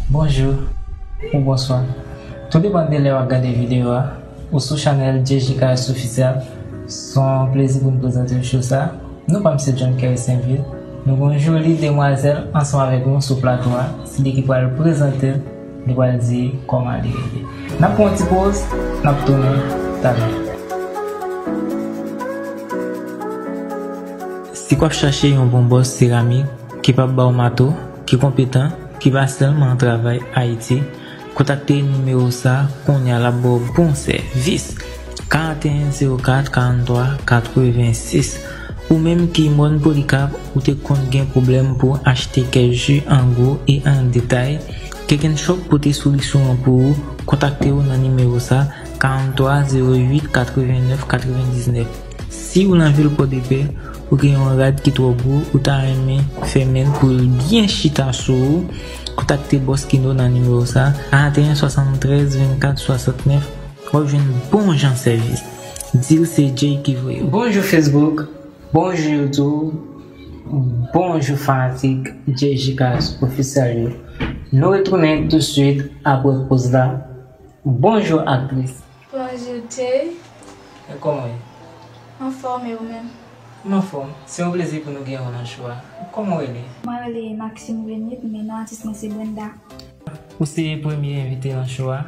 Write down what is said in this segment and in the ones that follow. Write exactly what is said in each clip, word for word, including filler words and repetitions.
Bonjou ou bonswa. Tou depann de lè w ap gade videyo a, ou sou chanèl J J K S Official. Se yon plezi pou n prezante w show sa. Non pa m se John Kerry Sainvil. Nou gen yon joli demwazèl ansanm avèk nou sou plato a. Se li ki pral prezante l, li pral di kòman li rele. N ap pran yon ti poz, n ap tounen talè. Si w ap chache yon bon bòs seramik ki p ap ba w mato, ki konpetan, ki pa sèlman travay Ayiti, kontakte nimewo sa kounye a, l ap ba w bon sèvis. Karanteyen zewo kat karanntwa katrevensis. Ou menm ki mòn Polikap, ou te konn gen pwoblèm pou w achte kèk ji an gwo e an detay, Cake and Shop pote solisyon an pou ou. Kontakte w nan nimewo sa, karanntwa zewo uit katrevennèf katrevendiznèf. Si w nan vil Pòdepè, ou gen yon rad ki twò gwo, ou ta renmen fèmen l pou l byen chita sou ou, kontakte Bòs Kino nan nimewo sa, karanteyen swasanntrèz vennkat swasantnèf, w ap jwenn bon jan sèvis. Di l se Jay ki voye w. Bonjou Facebook, bonjou YouTube, bonjou fanatik J J K S Official yo. Nou retounen touswit apre poz la. Bonjou aktris. Bonjou Jay. E kòman w ye? Anfòm, e ou menm? M anfòm. Se yon plezi pou nou gen w nan show a. Kòman w rele? Mwen rele Maxime Renit, men non atis mwen se Brenda. Ou se premye envite nan show a.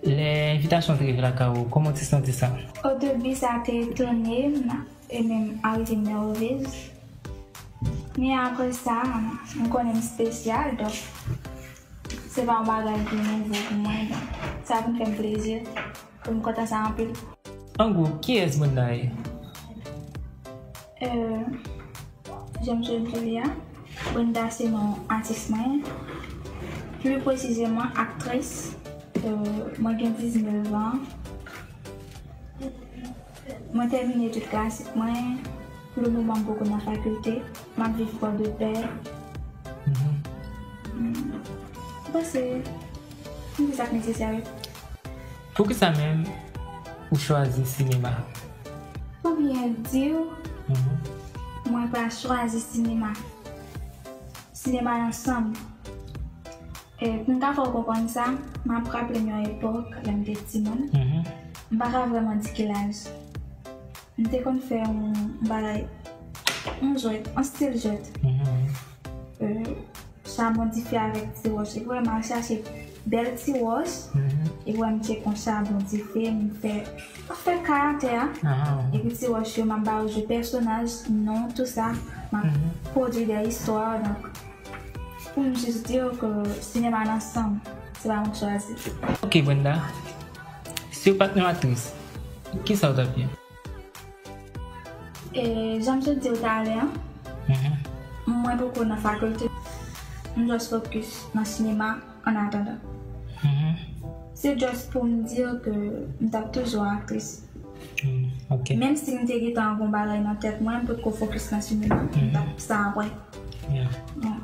Lè envitasyon an te rive lakay ou, kòman w te santi sa? O debi, sa te etone m e menm arive nèvez. Men apre sa, m konnen m espesyal, donk se pa yon bagay ki nouvo pou mwen. Donk, sa vin fè m plezi, pou m kontan sa anpil. An gwo, kiyès Brenda ye? Euh, jan m sot di w la, Brenda se non atis mwen. Pli presizeman, aktris. Euh, mwen gen diznèf an. Mwen tèmine tout klasik mwen. Pou le moman, m poko nan fakilte. M ap viv Pòdepè. Mhm. Mm. M panse m di sa k nesesè, wi. Poukisa menm ou chwazi sinema? Pou byen di w, mhm, mwen pa chwazi sinema. Sinema nan san m. E pou m ka fè w konprann sa, m ap raple m yon epòk, lè m te timoun. Mhm. M pa ka vrèman di ki laj. M te konn fè yon bagay, yon jwèt, yon stil jwèt. Mhm. Euh, chabon dife avèk ti wòch. Epi wè, m al chache bèl ti wòch. Mhm. Epi wè, m tcheke yon chabon dife, m fè, m fè karaktè a. Aha. Epi ti wòch yo, m ap ba yo jwe pèsonaj, non, tou sa. M ap, mhm, pwodui de istwa, donk, pou m jis di w ke sinema nan san m, se pa mwen k chwazi. Ok, Brenda, si w pa t yon aktris, kisa w t ap ye? E, jan m sot di w talè a, mhm, mwen poko nan fakilte. M just focus nan sinema an atandan. Mhm. Se just pou m di ke m t ap toujou aktris. Mm, ok. Menm si m te gentan gon bagay nan tèt mwen, m potko focus nan sinema, m t ap, mhm, sa apre. Yeah. Bon.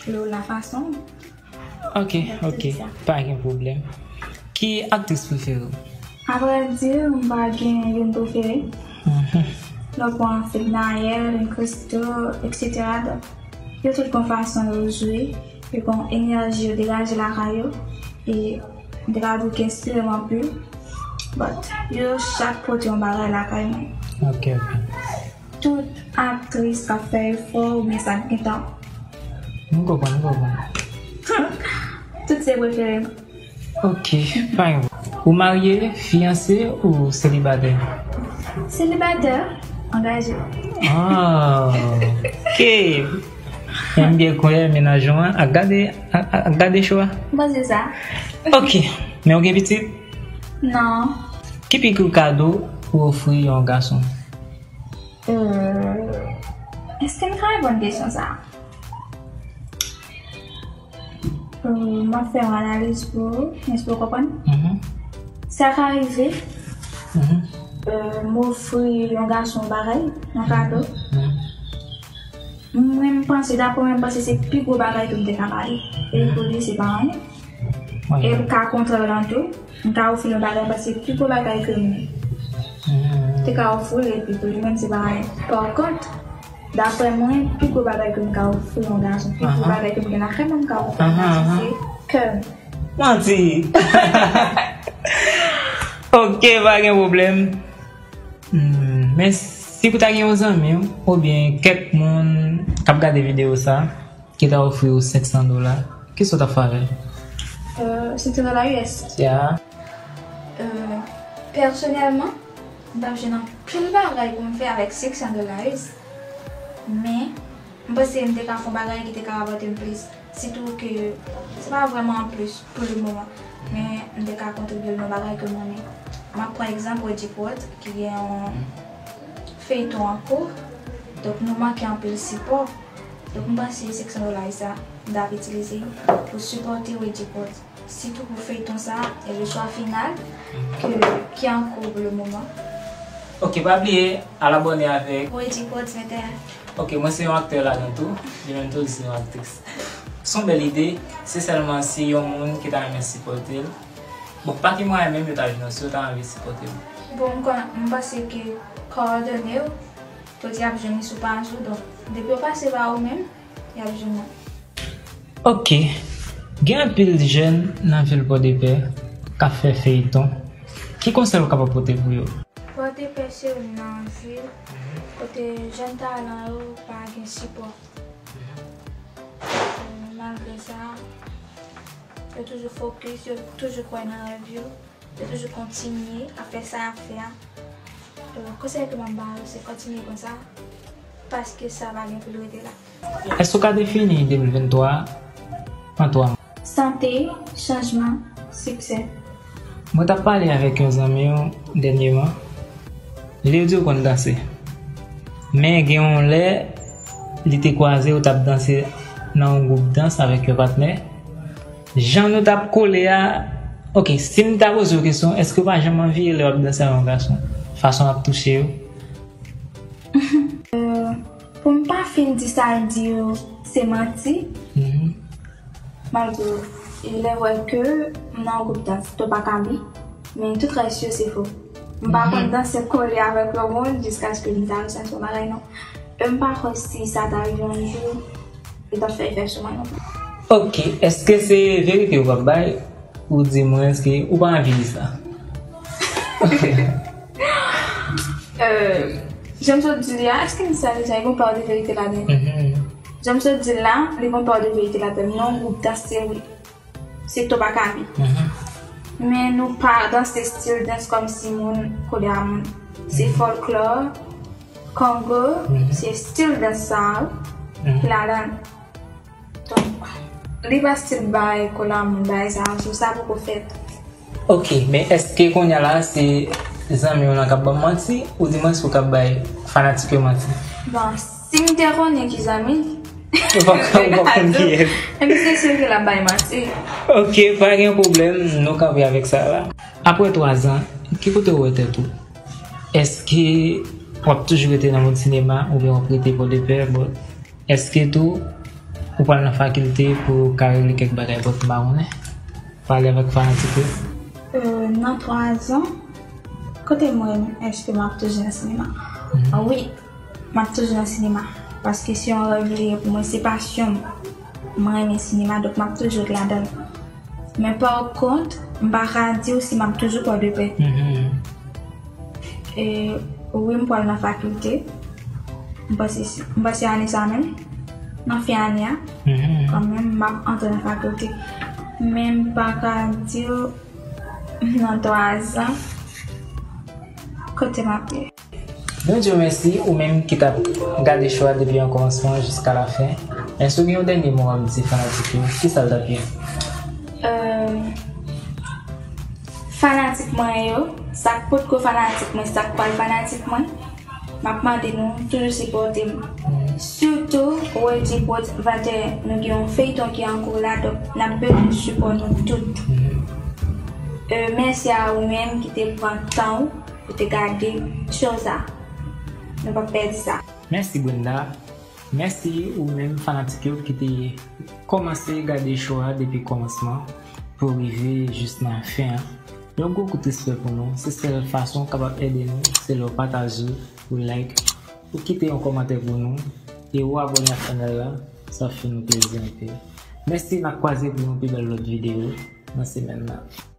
Lo la fason. Ok, ok. Pa gen pwoblèm. Ki aktris prefere w? Avrèdi, m pa gen youn prefere. Mhm. Lè w pran Fednaelle, Christo, et cetera. Donk, yo tout gon fason yo jwe, yo gon enèji yo degaje lakay yo. E m te ka di w ki enspire m anpil. But, yo chak pote yon bagay lakay mwen. Ok, ok. Tout aktris k ap fè efò oubyen sa k gentan. M konprann, m konprann. Tout se prefere m. Ok, fine. Ou marye, fiyanse ou selibatè? Selibatè, angaje. Ah, ok. M byen kwè mennaj ou an ap gade, ap, ap gade show a. M panse sa. Ok, men ou gen pitit? Non. Ki pi gwo kado ou ofri yon gason? Euh, èske m ka reponn kesyon sa a? Euh, m ap fè yon analiz pou ou, èske w konprann? Mhm. Sa ka rive, mhm, euh, m ofri yon gason yon bagay, yon kado. Mhm. Mwen, m panse, daprè mwen, m panse se pi gwo bagay ke m te ka ba li. E pou li, se pa anyen. E m ka kontrè l an tou. M ka ofri l yon bagay, m panse pi gwo bagay ke m te ka ofri l, epi pou li menm, se pa anyen. Pa kont, daprè mwen, pi gwo bagay ke m ka ofri yon gason, pi gwo bagay ke m gen lakay mwen, m ka ofri yon gason, se Kè m. Manti. Ok, pa gen pwoblèm. Hmm, men si pou ta gen yon zanmi w, oubyen kèk moun k ap gade videyo sa, ki ta ofri w senk san dola, kisa w t ap fè avè l? Euh, senk san dola U S. Ya. Euh, pèsonèlman, m t ap jwenn anpil bagay pou m fè avèk senk san dola U S. Men, m panse m te ka fè yon bagay ki te ka rapòte m plis. Sitou ke se pa vrèman an plis pou le moman. Men m te ka kontribye nan bagay ke m renmen. M ap pran egzanp Wedgie Port, ki gen yon feyton an kou. Donk, nou manke anpil sipò. Donk, m panse senk san dola sa, m t ap itilize pou sipòte Wedgie Port. Sitou pou feyton sa, e le swa final, ke, ki an kou pou le moman. Ok, pa bliye, al abòne avèk Wedgie Port venteyen. Ok, mwen se yon aktè ladan tou, li menm tou li se yon aktris. Se yon bèl ide, se sèlman si yon moun ki ta renmen sipòte l. Bon, pa ki mwayen menm yo ta jwenn w si yo ta anvi sipòte w? Bon, m konnen, m panse ke kowòdone yo, jodi ap jwenn li sou paj ou, donk, depi yo pase pa ou menm, y ap jwenn mwen. Ok. Gen anpil jèn nan vil Pòdepè k ap fè feyton. Ki konsèy ou kapab pote pou yo? Pòdepè se youn nan vil kote jèn talan yo pa gen sipò. Malgre sa, yo toujou fokis, yo toujou kwè nan rèv yo. Yo toujou kontinye ap fè sa y ap fè a. Donk, konsèy ke m ap ba yo, se kontinye konsa, paske sa pa gen pou l rete la. Èske w ka defini de mil venntwa an twa mo? Sante, chanjman, siksè. Mwen t ap pale avèk yon zanmi w dènyèman. Li te di w konn danse. Men gen yon lè, li te kwaze w t ap danse nan yon gwoup dans avèk yon patnè. Jan nou t ap kole a, ok, si m ta poze w kesyon, èske w pa janm anviye lè w ap danse avèk yon gason? Fason l ap touche yo? Euh, pou m pa fin di sa l di yo, se manti. Mhm. Malgre, il est vrai que m nan yon gwoup dans, Topa Kabi, men tout rès yo se fo. M pa konn danse kole avèk yon moun jiskaske m ta resèvwa bagay non. E m pa kwè si sa ta rive yon jou, li t ap fè efè sou mwen non plis. Ok, èske se verite ou p ap bay? Ou di mwen, èske ou pa anvi di sa? Ok. Euh, jan m sot di li a, èske m di sa deja? Li gon pa de verite ladan l. Mhm. Jan m sot di l la, li gon pa de verite ladan l. Non, gwoup dans se wi. Se Topa Kabi. Mhm. Men nou pa danse stil dans kòmsi moun kole a moun. Se fòlklò, kongo, se stil dans sa a ki ladan l. Donk, li pa stil bay kole a moun, bagay sa yo, so sa poko fèt. Ok, men èske kounye a la se zanmi w lan k ap ban m manti, oudimwens ou k ap bay fanatik yo manti? Bon, si m te konnen ki zanmi l, ou pa, ou pa konn kiyès. Epi se si l te la bay manti. Ok, pa gen pwoblèm, nou kanpe avèk sa la. Apre twa zan, ki kote w wè tèt ou? Èske w ap toujou rete nan mond sinema oubyen w ap rete Pòdepè? Bon, èske tou ou pral nan fakilte pou w ka regle kèk bagay bòt m pa konnen? Pale avèk fanatik yo. Euh, nan twa zan, kote m wè m, èske m ap toujou nan sinema? Mhm. Ah wi, m ap toujou nan sinema. Paske se yon rèv li ye pou mwen, se pasyon m. Mwen renmen sinema, donk m ap toujou ret ladan l. Men pa kont, m pa ka di w si m ap toujou Pòdepè. Mhm. E wi, m pral nan fakilte. M panse, m panse ane sa menm, nan fen ane a, kanmenm, m ap antre nan fakilte. Men m pa ka di w nan twa zan kote m ap ye. Nou di w mèsi, ou menm ki t ap gade show a depi an kòmansman jiska lafen. Èske w gen yon dènye mo w ap di fanatik yo? Kisa l t ap ye? Euh, fanatik mwen yo, sa k potko fanatik mwen, sa k pral fanatik mwen, m ap mande nou toujou sipòte m. Sitou, Wedgie Port venteyen, nou gen yon feyton ki an kou la, donk n ap bezwen sipò nou tout. Euh, mèsi a ou menm ki te pran tan w pou te gade show sa. Nou p ap pèdi sa. Mèsi Brenda. Mèsi ou menm fanatik yo ki te kòmanse gade show a depi kòmansman pou rive jis nan fen an. Yon gwo kout respè pou nou. Se sèl fason w kapab ede nou, se lè w pataje, ou like, ou kite yon kòmantè pou nou, e ou abòne ak chanèl la, sa ap fè nou plezi anpil. Mèsi, n ap kwaze pou yon pi bèl lòt videyo nan semèn nan.